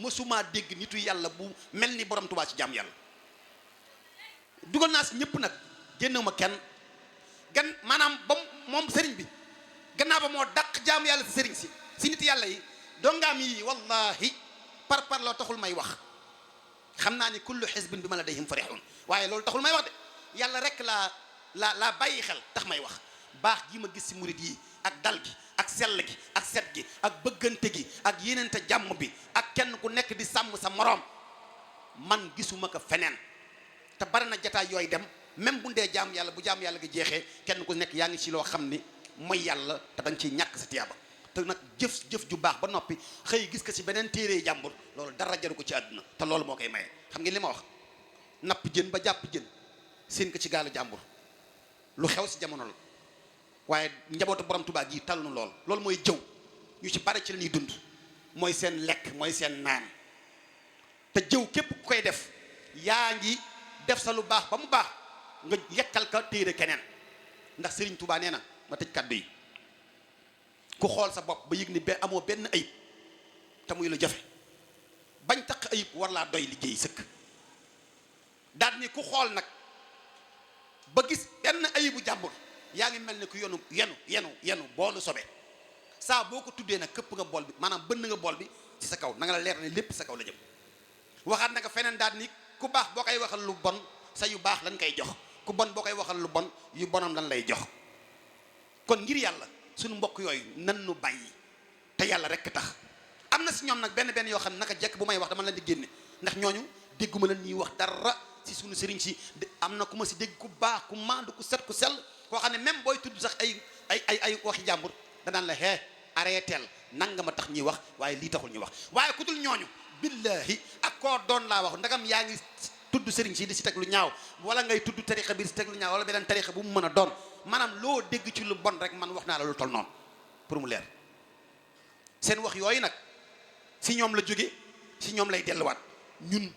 mësumaa dégg nitu yàlla bu mel ni borom Touba ci jaam yàlla dugal naa si ñëpp nag génnewuma kenn gan maanaam ba moom sëriñ bi gannaaw ba moo dàq jaam yàlla si sëriñ si nit yàlla yi dongaam yi wallahi par loo taxul may wax xam naa ni kullu xisbin bi ma ladayhim farihun waaye loolu taxul may wax de yàlla rek laa bàyyi xel tax may wax baax gi ma gis si murid yi ak dal gi ak sell gi ak set gi ak bëggante gi ak yéenante jàmm bi ak kenn ku nekk di sàmm sa moroom man gisuma ko feneen te bari na jataay yooyu dem même bu ndee jaam yàlla bu jaam yàlla gi jeexee kenn ku nekk yaa ngi ci loo xam ni mooy yàlla te danga ciy ñàkk sa tiyaaba te nag jëf ju baax ba noppi xëy gis ko ci beneen téere jàmbur loolu dara jaru ko ci àdduna te loolu moo koy maye xam ngeen li ma wax napp jën ba jàpp jën seen ko ci gaalu jàmbur lu xew ci jamono la waaye njabootu borom Touba gi talunu loolu mooy jëw ñu ci bari ci la ñuy dund mooy seen lekk mooy seen naan te jëw képp ku koy def yaa ngi def sa lu baax ba mu baax nga yekkal ka téere keneen ndax Serigne Touba nee na ma tëj kàddu yi ku xool sa bopp ba yëg ni amoo benn ayib te muy lu jafe bañ taq ayib war laa doy liggéey sëkk daal ni ku xool nag ba gis benn ayibu jàmbur yaa ngi mel ni ku yenu boolu sobe saa boo ko tuddee nag këpp nga bool bi maanaam bënn nga bool bi ci sa kaw na nga la leer ne lépp sa kaw la jëm waxaat na nga feneen daal ni ku baax boo koy waxal lu bon sa yu baax lañ koy jox ku bon boo koy waxal lu bon yu bonam lan lay jox kon ngir yàlla suñu mbokk yooyu nan nu bàyyi te yàlla rek tax am na si ñoom nag benn yoo xam ne naka jekk bu may wax dama leen di génne ndax ñooñu dégguma leen ñuy wax dara si suñu sëriñ si am na ku ma si dégg ku baax ku maandu ku set ku sell koo xam ne même booy tudd sax ay waxi jàmbur danaan la hee arrêtel nanga ma tax ñuy wax waaye lii taxul ñuy wax waaye ku dul ñooñu billahi ak koo doon laa wax ndagam yaa ngi tudd sëriñ si di si teg lu ñaaw wala ngay tudd tarixa bi di si teg lu ñaaw wala beneen tarixa bu mu mën a doon maanaam loo dégg ci lu bon rek man wax naa la lu tol noonu pour mu leer seen wax yooyu nag si ñoom la jóge si ñoom lay delluwaat ñun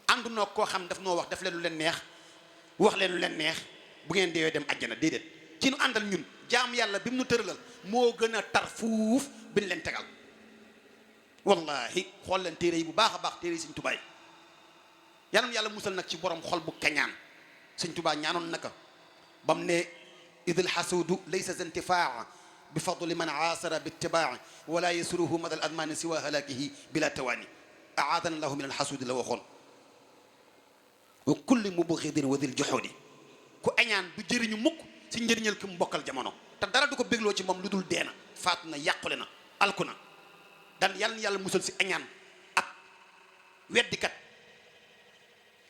àndu noo koo xam daf noo wax def leen lu leen neex wax leen lu leen neex bu ngeen deewee dem àjjana déedéet ci nu àndal ñun jaam yàlla bi mu nu tëralal moo gën a tar fuuf bi ñu leen tegal wallahi xool leen téere yi bu baax a baax téere yi Sëñ Tuubaa yal na yàlla musal nag ci borom xol bu kañaan Sëñ Tuubaa ñaanoon naka bam ne idil xasuudu laysa intifaa bi fadli man aasara bi itibaa wala yasuruhu madal admaani siwa halaakihi bila tawaani aadana allahu min alxasuudi la waxoon wa kulli mubghidin wa dil juhudi ku añaan du jëriñu mukk si njëriñal ki mu bokkal jamono te dara du ko bégloo ci moom lu dul deena faatu na yàqule na alku na dan yal na yàlla musal si añaan ak weddikat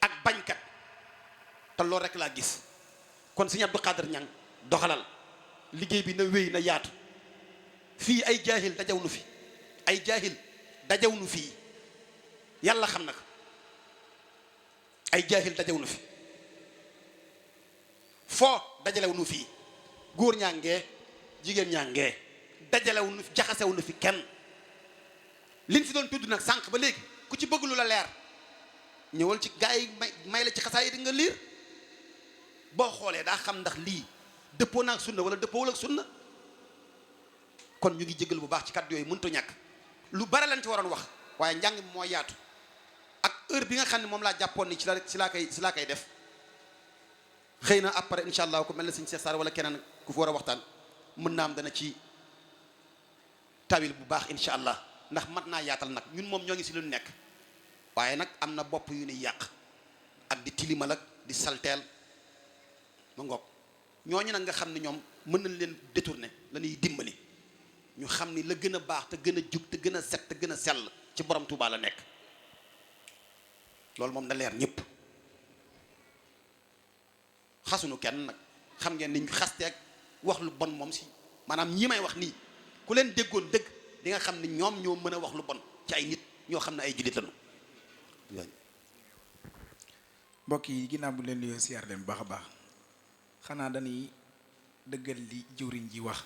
ak bañkat te loolu rek laa gis kon Sëñ Abdou Khadre Niang doxalal liggéey bi na wéy na yaatu fii ay jaahil dajaw nu fi ay jaahil dajaw nu fii yàlla xam na ko ay jaahil dajaw nu fi foo dajalew nu fii góor ñaa ngee jigéen ñaa ngee dajalew nu fi jaxasew nu fi kenn liñ fi doon tudd nag sànq ba léegi ku ci bëgg lu la leer ñëwal ci gaa yi may la ci xasaay di nga liir boo xoolee daa xam ndax lii dëppoo naag sunna wala dëppoowul ak sunna kon ñu ngi jégal bu baax ci kàddu yooyu mënut a ñàkk lu bare lañ ci waroon wax waaye njàng mi moo yaatu ak heure bi nga xam ne moom laa jàppoon ni ci laa koy def xëy na après incha allah ku mel ne Sëñ Cheikh Sarr wala keneen ku fi war a waxtaan mën naa am dana ci tawil bu baax incha allah ndax mat naa yaatal nag ñun moom ñoo ngi si lu nekk waaye nag am na bopp yu ni yàq ak di tilimal ak di salteel ma ngoog ñooñu nag nga xam ne ñoom mën nañ leen détourner la ñuy dimbali ñu xam ni la gën a baax te gën a jug te gën a set te gën a sell ci borom Touba la nekk loolu moom na leer ñëpp xasuñu kenn nag xam ngeen ni ñu xasteeg wax lu bon moom si maanaam ñi may wax nii ku leen déggoon dëgg di nga xam ni ñoom ñoo mën a wax lu bon ci ay nit ñoo xam ne ay jullit lañu. mbokk yi ginnaaw bu leen nuyoo siyaar leen bu baax a baax xanaa dañuy dëggal li jëwriñ ji wax